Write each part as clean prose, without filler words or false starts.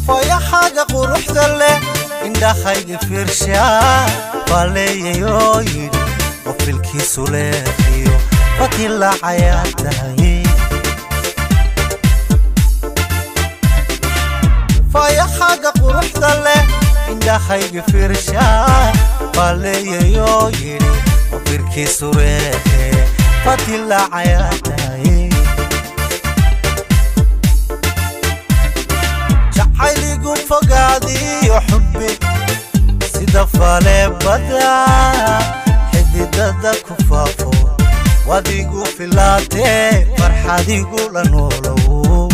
Fayaxaaga quruxda leh indhahayga fiirshaa faaleeyayoo yidhi oo filkiisu leexiyo fadilaacayaa tahay. Fayaxaaga quruxda leh indhahayga fiirshaa faaleeyayoo yidhi oo firkiisu reexe fadilaacayaa tahay. Jacayligu fogaadiyo xubbi sida faleebada xididada ku faafo, wadigu filaatee farxadigu la noolow.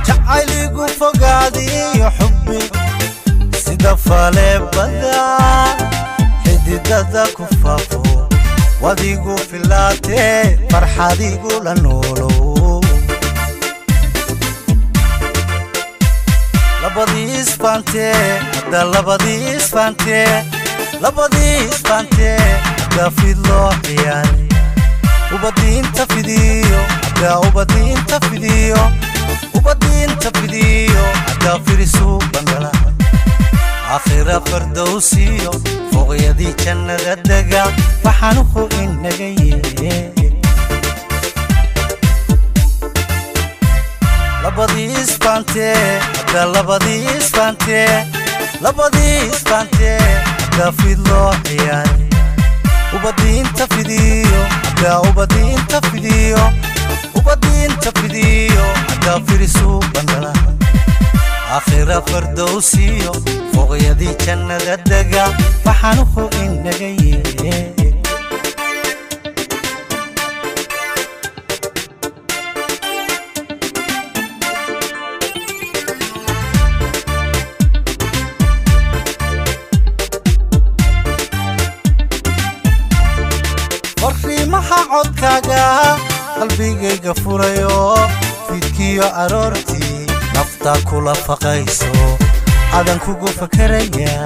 Jacayligu fogaadiyo xubbi sida faleebada xididada ku faafo, wadigu filaatee farxadigu la noolow. Labadii isfaantee hadda, labadii isfaantee, labadii isfaantee hadda fid loo ciyaaray, ubadiinta fidiyo hadda, ubadiinta fidiyo, ubadiinta fidiyo hadda firisu bandala. Aakhira fardowsiyo foqyadii jannada dega waxaanuhu inaga yee. Labadii isfaantee hadda, labadii isfaantee, labadii isfaantee hadda fid loo ciyaaray, ubadiinta fidiyo hadda, ubadiinta fidiyo, ubadiinta fidiyo hadda firisu bandala. Aakhira fardowsiyo foqyadii jannada dega waxaanuhu inaga yee. Fariimaha codkaaga qalbigayga furayo fiidkiyo aroortii naftaa kula faqayso adan kugu fakaraya.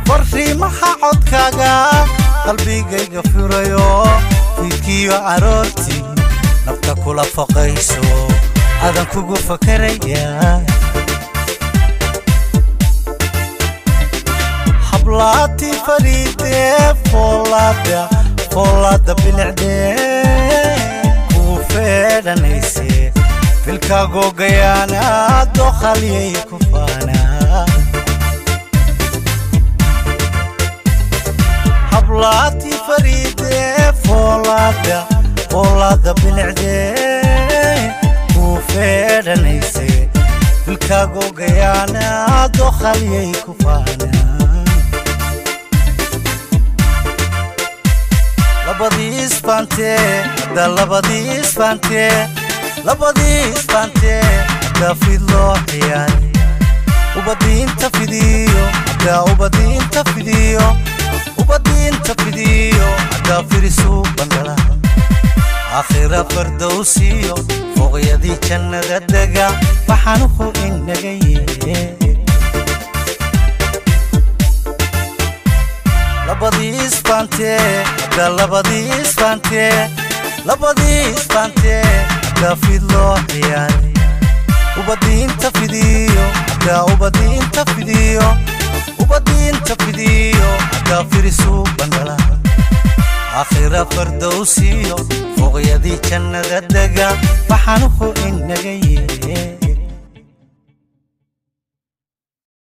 Fariimaha codkaaga qalbigayga furayo fiidkiyo aroortii nafta kula faqayso adan kugu fakaraya. Hablaati fariidee foolaada foolaada bilicdee kuu feedhanayse filkaagogayaana doqalyay ku faanaa. Hablaati fariidee foolaada foolaada bilicdee kuu feedhanayse filkaagogayaana doqalyay ku faanaa. Labadii isfaantee hadda, labadii isfaantee, labadii isfaantee hadda fid loo ciyaaray, ubadiinta fidiyo hadda, ubadiinta fidiyo, ubadiinta fidiyo hadda firisu bandala. Aakhira fardowsiyo foqyadii jannada dega waxaanuhu inaga yee. Labadii isfaantee hadda, labadii isfaantee, labadii isfaantee hadda fid loo ciyaaray, ubadiinta fidiyo hadda, ubadiinta fidiyo, ubadiinta fidiyo hadda firisu bandala. Aakhira fardowsiyo foqyadii jannada dega waxaanuhu